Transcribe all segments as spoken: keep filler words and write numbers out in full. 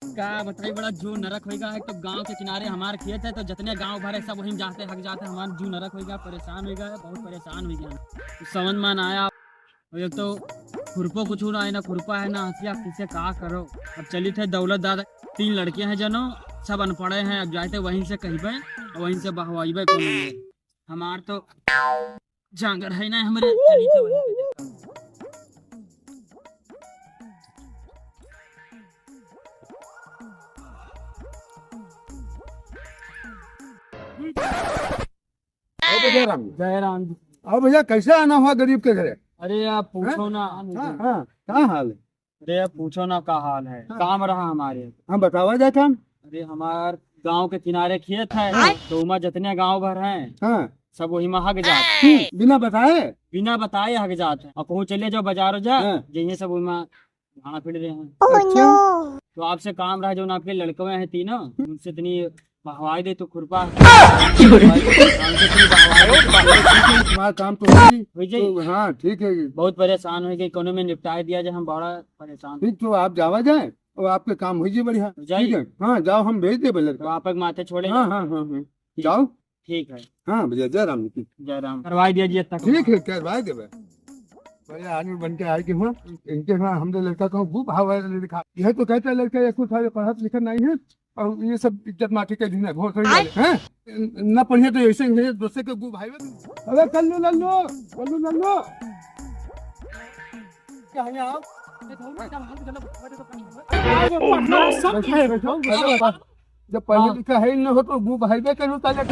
का बताई, बड़ा जू नरक होइगा। एक तो गाँव के किनारे हमार खेत है, तो जितने गाँव भरे सब वहीं जाते, हग जाते, हमार जू नरक होइगा, परेशान होइगा, बहुत परेशान होइगा। तो समझ में ना आया। और एक तो खुरपो कुछ ना है, ना खुरपा है, ना हंसिया, किसे का करो। अब चली थे दौलत दादा, तीन लड़के हैं जनो, सब अनपढ़े हैं, अब जाते वहीं से कहबे और वहीं से बहवाइबे कौन है। हमार तो जांगर है ना हमरे, चली थे वहीं से देखा। आओ भैया राम जी। जय राम जी। आओ भैया, कैसे आना हुआ गरीब के घरे? अरे आप पूछो हैं? ना। हाँ, हाँ, का हाल है? अरे आप पूछो ना का हाल है। हाँ। काम रहा हमारे। हम बतावा जाए काम। अरे हमार गांव के किनारे खेत है, हाँ। तो उमा जितने गांव भर हैं, हाँ। सब वही में हग जात। हम्म, बिना बताए? बिना बताए हग जात है। और कहूँ चले जाओ बाजार जा, हाँ। जइहे सब वही में भाड़ा फिर रहे हैं। अच्छा। तो आपसे काम रहा, जो आपके लड़के हैं तीनों, उनसे इतनी बहवाई दे तो खुरपा। हमसे इतनी बहवाई दे। तुम्हारा काम तो हो गई। हो जाई। तो हाँ, ठीक है। बहुत परेशान हो गए, कोनो में निपटाए दिया जाए, हम बड़ा परेशान। ठीक, तो आप जावा जाए और आपके काम हो जाए बढ़िया। हो जाई। ठीक है, हाँ, जाओ, हम भेज देबे लड़का। तो आप एक माथे छोड़े। हाँ, हाँ, हाँ, हाँ। जाओ। ठीक है। हाँ भैया, जय राम जी की। जय राम। करवाई दिया जी तक। ठीक है, करवाई देबे। बड़े आदमी बन के आए के हुआ, इनके हुआ हमने लड़का को खूब भाव वाले दिखा। यह तो कहता है लड़का, ये कुछ सारे पढ़त लिखत नहीं है, और ये सब इज्जत माटी के दिन है, भोसड़ी वाले, हैं? न पढ़िए तो ऐसे ही है, दूसरे के गु भाई। अरे कल्लू लल्लू, कल्लू लल्लू। क्या है आप? सब है, बैठो, बैठो। जब पढ़े लिखे है ही न हो तो मुंह भाई बे करो ताले।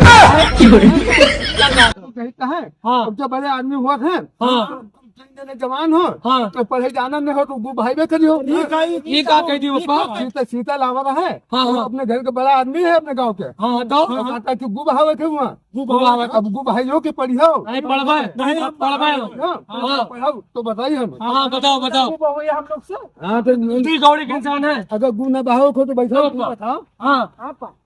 कहीं का है? हाँ। अब जब बड़े आदमी हुआ है, हाँ। तुम जवान हो, हाँ। तो पढ़े जाना नहीं हो तो मुंह भाई बे करियो। ये का, ये का कह दियो पापा? सीता, सीता लावा रहा है। हाँ, तो हाँ। अपने घर के बड़ा आदमी है अपने गांव के। हाँ, तो? तो कहता कि गु बहावे थे वहाँ। गु बहावे। अब गु भाइयों के पढ़ियो। नहीं पढ़बे, नहीं पढ़बे। हाँ, हाँ। पढ़ाओ, तो बताइए हम। हाँ, हाँ, बताओ, बताओ। गु बहावे हम लोग से। हाँ, तो तू गौड़ी के इंसान है। अगर गु ना बहाओ को तो बैठो, हाँ, तू बताओ। हाँ। हाँ, पा-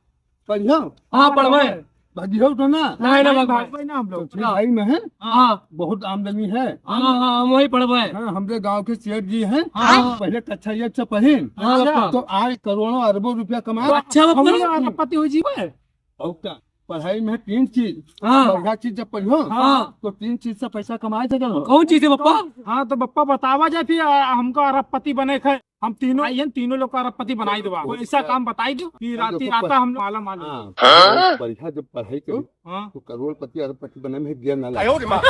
पढ़ियो। हाँ, पढ़बे। भागियो तो ना। नहीं, ना, भाग, भाग। भाग, भाग ना हम लोग। तो फिर भाई में है। हाँ। बहुत आमदनी है। हाँ, हाँ, हम वही पढ़बे। हाँ, हमरे गांव के सेठ जी हैं। हाँ। पहले कक्षा एक से पढ़ी। हाँ, अच्छा। तो आज करोड़ों अरबों रुपया कमा। तो अच्छा, बाप रे। हमरे अरबपति हो जीवे। और का? पढ़ाई में तीन चीज, हाँ। बढ़िया चीज जब पढ़ो, हाँ। तो तीन चीज से पैसा कमाए सके हो। कौन चीज है, पप्पा? हाँ, तो पप्पा बतावा जाए फिर, आ, हमको अरबपति बने के, हम तीनों आइए, तीनों लोग को अरबपति बनाई देवा। कोई ऐसा काम बताई दो कि और राती देखो, आता पर-, हम लोग माला माल हो। हाँ, हाँ? बढ़िया जब पढ़ाई करी, हाँ। तो करोड़पति अरबपति बने में देर ना लगे। आयो रे माँ।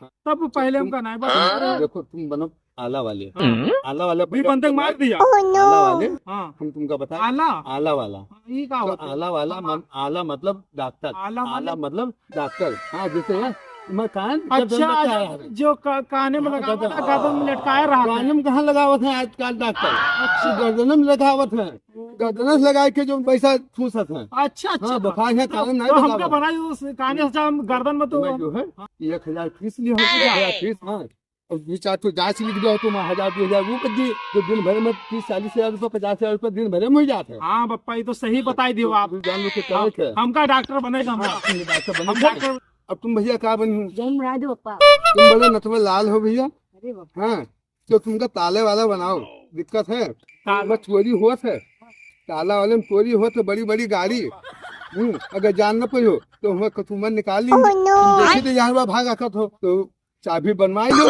तब पहले तुम, हमका नहीं बता। देखो, तुम बनो आला वाले। हाँ। आला वाले भी पर बंधक मार दिया। आला वाले। हाँ। हम तुमका बता। आला? आला वाला। हाँ, ये का तो होता है? आला वाला हाँ। मन-, आला मतलब डॉक्टर। आला आला मतलब? मतलब डॉक्टर। हाँ, जैसे है, मैं कान अच्छा, गर्दन में क्या है? जो का-, काने में हाँ, लगावत गर्दन। है, गर्दन में लटकाए रहत है। काने में कहाँ लगावत है आजकल डॉक्टर? अच्छा। गर्दन में लगावत है। गर्दन से लगा के जो पैसा ठूसत है। अच्छा, अच्छा। हाँ, बुखार है, तो, कान नहीं तो हमका लगावत। बनाई उस काने से हम गर्दन में तो मैं जो है, हाँ। एक हजार फीस लिया हूँ, एक हजार फीस, हाँ। और दो चार ठो जांच लिख दो, तुम हजार, दो हजार वो कर दिए, जो दिन भर में तीस चालीस हजार रुपये, पचास हजार रुपये दिन भर में हो जाते हैं। हाँ, पप्पा, ये तो सही बताई दियो आप। जान लो कि क्या हम, है? हमका डॉक्टर बनेगा, हम। हाँ, तुम डॉक्टर बनो। हम डॉक्टर। अब तुम भैया का बनी हो? जय मुराद पप्पा। तुम बड़े नथवा लाल हो भैया। अरे बाप। हाँ, तो तुमका ताले वाला बनाओ, दिक्कत है। ताला। बस चोरी होत है, ताला वाले में चोरी होत है, बड़ी बड़ी गाड़ी। हम्म, अगर जान न पड़ो, तो हमें कतूमन निकाल ली। Oh, no। तुम देखी तो यार, वह भाग आकत हो, तो चाबी बनवाई लो,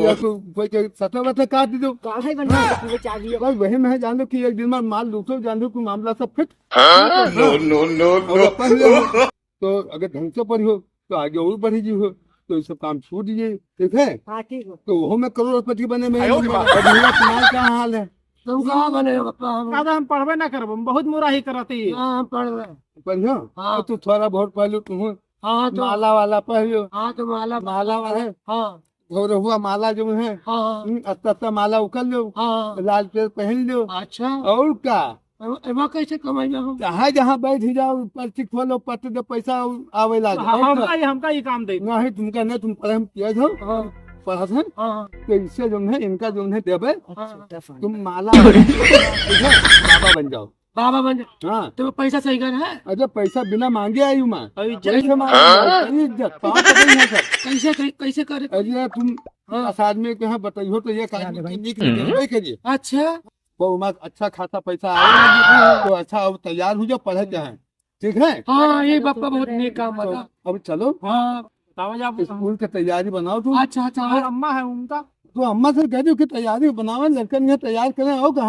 या तो कोई के सटा वटा काट दो। काहे बनवा दो चाबी? भाई, वही में जान लो कि एक दिन में माल लूटो, जान लो कि मामला सब फिट। हाँ? No, no, no, और no। अपन ये हो, तो अगर ढंग से पढ़ियो, तो आगे और बढ़ी जी हो, तो ये सब काम छूट जाए, ठीक है? हाँ, ठीक हो। तो वो में करोड़पति बने में आयो रे बाप। अब मेरा तुम्हारा क्या हाल है? तुम कहाँ बने हो, पापा? हम दादा, हम पढ़बे ना करब, हम बहुत मुराही करत ही। हाँ, हम पढ़बे। पढ़ियो? हाँ। तो तू थोड़ा बहुत पढ़ लो, तुम हाँ, तो माला वाला पढ़ लो। हाँ, तो माला माला वाला। हाँ। गौरहुआ माला जो है, हाँ, हाँ। हम्म, अत्ता अत्ता माला उकल लो। हाँ, हाँ। लाल पेड़ पहन लो। अच्छा। और का? एमा, एमा कैसे कमाई में हम? जहाँ, जहाँ बैठ ही जाओ, पर्ची खोलो, पट दे, पैसा आवे लागे। हाँ, और हमका का? ये, हमका ये काम दे। नहीं, तुमका नहीं, तुम पढ़े में तेज हो। हाँ। पढ़त है। हाँ, हाँ। तो इनसे जो है, इनका जो है देबे, अच्छा, तुम माला, ठीक है, बाबा बन जाओ। बाबा बन जा। हाँ। तो वो पैसा सही कर है? अरे पैसा बिना मांगे आई हूँ मैं। अरे इज्जत पैसे मांगे, हाँ? अरे इज्जत, पाँच सौ नहीं है सर। कैसे, कै-, कैसे करे? अरे तुम हाँ। दस आदमी के यहाँ बताइयो तो ये काम हाँ, भाई। निक निक नहीं करिए। अच्छा। तो ओमा अच्छा खासा पैसा आवे लगी, तो अच्छा, अब तैयार हो जाओ, पढ़े के है, ठीक है? हाँ, ये पापा बहुत नेक काम तो बता। अब चलो, हाँ, बताओ जा। स्कूल के तैयारी बनाओ तू। अच्छा, अच्छा, और अम्मा है उनका? तो अम्मा से कह दो कि तैयारी बनावे, लड़कन के तैयार करें, और कहाँ?